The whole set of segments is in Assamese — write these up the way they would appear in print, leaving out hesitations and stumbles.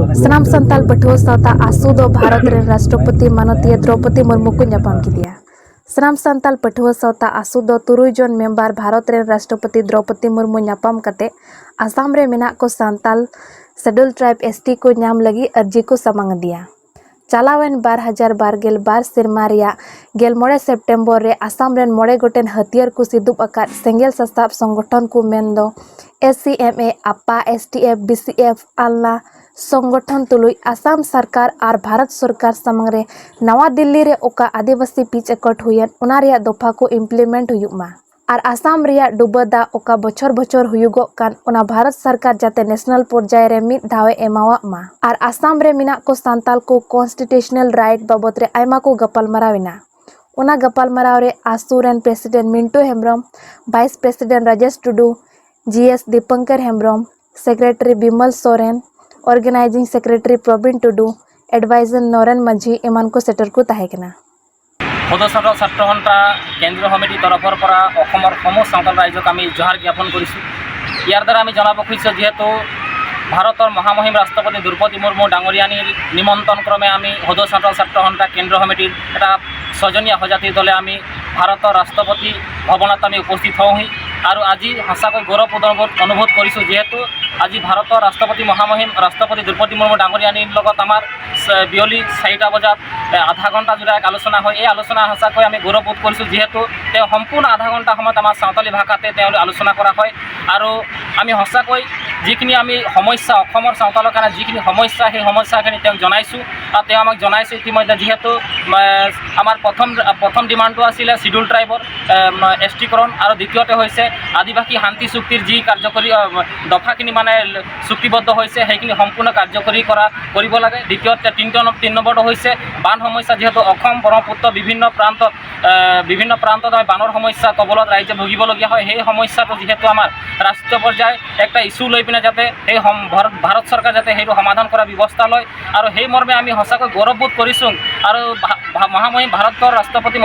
ᱥᱟᱱᱟᱢ ᱥᱟᱱᱛᱟᱞ ᱯᱟᱹᱴᱷᱩᱣᱟᱹ ᱥᱟᱶᱛᱟ ᱟᱥᱩ ᱫᱚ ᱵᱷᱟᱨᱚᱛ ᱨᱮᱱ ᱨᱟᱥᱴᱨᱚᱯᱚᱛᱤ ᱢᱟᱱᱚᱛᱤᱭᱟᱹ ᱫᱨᱚᱯᱚᱫᱤ ᱢᱩᱨᱢᱩ ᱠᱚ ᱧᱟᱯᱟᱢ ᱠᱮᱫᱮᱭᱟ। ᱥᱟᱱᱟᱢ ᱥᱟᱱᱛᱟᱞ ᱯᱟᱹᱴᱷᱩᱣᱟᱹ ᱥᱟᱶᱛᱟ ᱟᱥᱩ ᱫᱚ 6 ᱡᱚᱱ ᱢᱮᱢᱵᱟᱨ ᱵᱷᱟᱨᱚᱛ ᱨᱮᱱ ᱨᱟᱥᱴᱨᱚᱯᱚᱛᱤ ᱫᱨᱚᱯᱚᱫᱤ ᱢᱩᱨᱢᱩ ᱧᱟᱯᱟᱢ ᱠᱟᱛᱮ ᱟᱥᱟᱢ ᱨᱮ ᱢᱮᱱᱟᱜ ᱠᱚ ᱥᱟᱱᱛᱟᱞ ᱥᱮᱰᱩᱞ ᱴᱨᱟᱭᱤᱵ ᱮᱥᱴᱤ ᱠᱚ ᱧᱟᱢ ᱞᱟᱹᱜᱤᱫ ᱟᱨᱡᱤ ᱠᱚ ᱥᱟᱢᱟᱝ ᱟᱫᱮᱭᱟ। ᱪᱟᱞᱟᱣᱮᱱ 2022 ᱥᱮᱨᱢᱟ ᱨᱮᱭᱟᱜ 15 ᱥᱮᱯᱴᱮᱢᱵᱚᱨ ᱨᱮ ᱟᱥᱟᱢ ᱨᱮᱱ 5 ᱜᱚᱴᱮᱱ ᱦᱟᱹᱛᱤᱭᱟᱹᱨ ᱠᱚ ᱥᱤᱫᱩᱯ ᱟᱠᱟᱫ ᱥᱮᱸᱜᱮᱞ ᱥᱟᱥᱟᱵ ᱥᱚᱝᱜᱚᱴᱷᱚᱱ ᱠᱚ ᱢᱮᱱᱫᱚ SCMA, APA, STF, BCF, ᱟᱞᱱᱟ ᱥᱚᱝᱜᱚᱴᱷᱚᱱ ᱛᱩᱞᱩᱡ ᱟᱥᱟᱢ ᱥᱚᱨᱠᱟᱨ ᱟᱨ ᱵᱷᱟᱨᱚᱛ ᱥᱚᱨᱠᱟᱨ ᱥᱟᱢᱟᱝ ᱨᱮ ᱱᱟᱣᱟ ᱫᱤᱞᱞᱤ ᱨᱮ ᱚᱠᱟ ᱟᱹᱫᱤᱵᱟᱹᱥᱤ ᱯᱤᱪ ᱮᱠᱚᱨᱰ ᱦᱩᱭᱮᱱ ᱚᱱᱟ ᱨᱮᱭᱟᱜ ᱫᱚᱯᱷᱟ ᱠᱚ ᱤᱢᱯᱞᱤᱢᱮᱱᱴ ᱦᱩᱭᱩᱜ ᱢᱟ ᱟᱨ ᱟᱥᱟᱢ ᱨᱮᱭᱟᱜ ᱰᱩᱵᱟᱹ ᱫᱟᱜ ᱚᱠᱟ ᱵᱚᱪᱷᱚᱨ ᱵᱚᱪᱷᱚᱨ ᱦᱩᱭᱩᱜᱚᱜ ᱠᱟᱱ ᱚᱱᱟ ᱵᱷᱟᱨᱚᱛ ᱥᱚᱨᱠᱟᱨ ᱡᱟᱛᱮ ᱱᱮᱥᱱᱟᱞ ᱯᱚᱨᱡᱟᱭ ᱨᱮ ᱢᱤᱫ ᱫᱷᱟᱣᱮ ᱮᱢᱟᱣᱟᱜ ᱢᱟ ᱟᱨ ᱟᱥᱟᱢ ᱨᱮ ᱢᱮᱱᱟᱜ ᱠᱚ ᱥᱟᱱᱛᱟᱞ ᱠᱚ ᱠᱚᱱᱥᱴᱤᱴᱤᱭᱩᱥᱱᱟᱞ ᱨᱟᱭᱤᱴ ᱵᱟᱵᱚᱫ ᱨᱮ ᱟᱭᱢᱟ ᱠᱚ ᱜᱟᱯᱟᱞᱢᱟᱨᱟᱣ ᱮᱱᱟ। ᱚᱱᱟ ᱜᱟᱯᱟᱞᱢᱟᱨᱟᱣ ᱨᱮ ᱟᱥᱩ ᱨᱮᱱ president Mintu Hembrom, vice president Rajesh Tudu, GS Dipankar Hembrom, secretary Bimal Soren, organizing secretary Prabin Tudu, adviser Noren Majhi ᱮᱢᱟᱱ ᱠᱚ ᱥᱮᱴᱮᱨ ᱠᱚ ᱛᱟᱦᱮᱸ ᱠᱟᱱᱟ। সদৌ চাওঁতাল ছাত্ৰ সন্থা কেন্দ্ৰীয় সমিতিৰ তৰফৰ পৰা অসমৰ সমূহ চাওঁতাল ৰাইজক আমি জহাৰ জ্ঞাপন কৰিছোঁ। ইয়াৰ দ্বাৰা আমি জনাব খুজিছোঁ, যিহেতু ভাৰতৰ মহামহিম ৰাষ্ট্ৰপতি দ্ৰৌপদী মুৰ্মু ডাঙৰীয়ানীৰ নিমন্ত্ৰণ ক্ৰমে আমি সদৌ চাওঁতাল ছাত্ৰ সন্থা কেন্দ্ৰীয় সমিতিৰ এটা ছজনীয়া সজাতিৰ দলে আমি ভাৰতৰ ৰাষ্ট্ৰপতি ভৱনত আমি উপস্থিত হওঁহি আৰু আজি সঁচাকৈ গৌৰৱ অনুভৱ কৰিছোঁ, যিহেতু আজি ভাৰতৰ ৰাষ্ট্ৰপতি, মহামহিম ৰাষ্ট্ৰপতি দ্ৰৌপদী মুৰ্মু ডাঙৰীয়ানীৰ লগত আমাৰ বিয়লি 4টা বজাত আধা ঘণ্টা জোৰা এক আলোচনা হয়। এই আলোচনা সঁচাকৈ আমি গৌৰৱবোধ কৰিছোঁ, যিহেতু তেওঁ সম্পূৰ্ণ আধা ঘণ্টা সময়ত আমাৰ চাওঁতালী ভাষাতে তেওঁ আলোচনা কৰা হয়। আৰু আমি সঁচাকৈ যিখিনি আমি সমস্যা, অসমৰ চাওঁতালৰ কাৰণে যিখিনি সমস্যা, সেই সমস্যাখিনি তেওঁক জনাইছোঁ আৰু তেওঁ আমাক জনাইছে ইতিমধ্যে। যিহেতু আমাৰ প্ৰথম প্ৰথম ডিমাণ্ডটো আছিলে চিডিউল ট্ৰাইবৰ এছ টিকৰণ আৰু দ্বিতীয়তে হৈছে আদিবাসী শান্তি চুক্তিৰ যি কাৰ্যকৰী দফাখিনি মানে চুক্তিবদ্ধ হৈছে, সেইখিনি সম্পূৰ্ণ কাৰ্যকৰী কৰিব লাগে। দ্বিতীয়তে তিনি নম্বৰটো হৈছে বান সমস্যা। যিহেতু অসম ব্ৰহ্মপুত্ৰ বিভিন্ন প্ৰান্তত আমি বানৰ সমস্যা কবলত ৰাইজে ভুগিবলগীয়া হয়, সেই সমস্যাটো যিহেতু আমাৰ ৰাষ্ট্ৰীয় পৰ্যায় একটা ইছ্যু লৈ পিনে যাতে সেই ভাৰত চৰকাৰ যাতে সেইটো সমাধান কৰাৰ ব্যৱস্থা লয়। আৰু সেই মৰ্মে আমি সঁচাকৈ গৌৰৱবোধ কৰিছোঁ আৰু মহামহিম ভাৰতৰ ৰাষ্ট্ৰপতি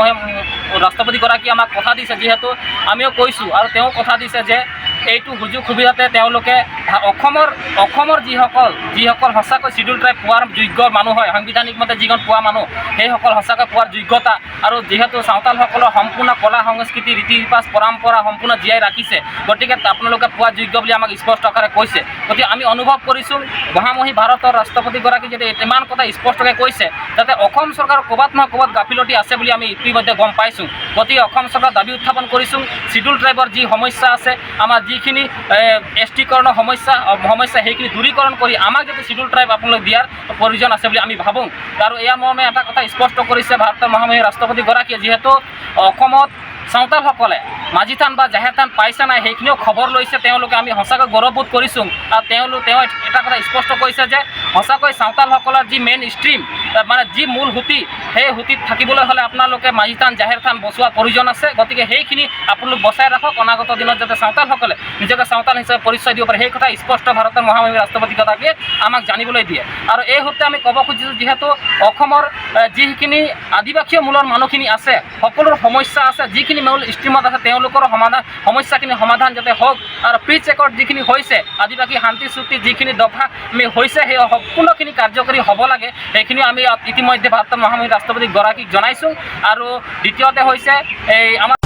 ৰাষ্ট্ৰপতিগৰাকীয়ে আমাক কথা দিছে, যিহেতু আমিও কৈছোঁ আৰু তেওঁ কথা দিছে যে এইটো সুযোগ সুবিধাতে তেওঁলোকে অসমৰ যিসকল সঁচাকৈ চিডিউল ট্ৰাইব পোৱাৰ যোগ্য মানুহ হয়, সাংবিধানিক মতে যিখন পোৱা মানুহ, সেইসকল সঁচাকৈ পোৱাৰ যোগ্যতা আৰু যিহেতু চাওঁতালসকলৰ সম্পূৰ্ণ কলা সংস্কৃতি, ৰীতি ৰিৱাজ, পৰম্পৰা সম্পূৰ্ণ জীয়াই ৰাখিছে, গতিকে আপোনালোকে পোৱাৰ যোগ্য বুলি আমাক স্পষ্ট আকাৰে কৈছে। গতিকে আমি অনুভৱ কৰিছোঁ, মহামহিম ভাৰতৰ ৰাষ্ট্ৰপতিগৰাকী যদি ইমান কথা স্পষ্টকৈ কৈছে, যাতে অসম চৰকাৰৰ ক'ৰবাত নহয় ক'ৰবাত গাফিলতি আছে বুলি আমি ইতিমধ্যে গম পাইছোঁ। গতিকে অসম চৰকাৰক দাবী উত্থাপন কৰিছোঁ, চিডিউল ট্ৰাইবৰ যি সমস্যা আছে, আমাৰ যিখিনি এছ টিকৰণৰ সমস্যা, সেইখিনি দূৰীকৰণ কৰি আমাক যাতে চিডিউল ট্ৰাইব আপোনালোক দিয়াৰ প্ৰয়োজন আছে বুলি আমি ভাবোঁ। আৰু এয়া মৰ্মে এটা কথা স্পষ্ট কৰিছে ভাৰতৰ মহামহিম ৰাষ্ট্ৰপতিগৰাকীয়ে, যিহেতু অসমত চাওঁতালসকলে মাঝি থান বা জাহেৰ থান পাইছে নাই, সেইখিনিও খবৰ লৈছে তেওঁলোকে। আমি সঁচাকৈ গৌৰৱবোধ কৰিছোঁ। আৰু তেওঁ এটা কথা স্পষ্ট কৰিছে যে সঁচাকৈ চাওঁতালসকলৰ যি মেইন ষ্ট্ৰীম, মানে যি মূল সুঁতি, সেই সুঁতিত থাকিবলৈ হ'লে আপোনালোকে মাঝি থান, জাহেৰ থান বচোৱাৰ প্ৰয়োজন আছে। গতিকে সেইখিনি আপোনালোক বচাই ৰাখক, অনাগত দিনত যাতে চাওঁতালসকলে নিজকে চাওঁতাল হিচাপে পৰিচয় দিব পাৰে, সেই কথা স্পষ্ট ভাৰতৰ মহামহিম ৰাষ্ট্ৰপতিগৰাকীয়ে আমাক জানিবলৈ দিয়ে। আৰু এই সূত্ৰে আমি ক'ব খুজিছোঁ, যিহেতু অসমৰ যিখিনি আদিবাসী মূলৰ মানুহখিনি আছে, সকলোৰ সমস্যা আছে, যিখিনি মূল ষ্ট্ৰীমত আছে তেওঁলোকৰ সমাধান, সমস্যাখিনি সমাধান যাতে হওক আৰু পিচ একৰ্ড যিখিনি হৈছে, আদিবাসী শান্তি চুক্তি যিখিনি দফা আমি হৈছে, সেই সম্পূৰ্ণখিনি কাৰ্যকৰী হ'ব লাগে। সেইখিনি আমি ইতিমধ্যে ভাৰতৰ মহামহিম ৰাষ্ট্ৰপতিগৰাকীক জনাইছোঁ। আৰু দ্বিতীয়তে হৈছে এই আমাৰ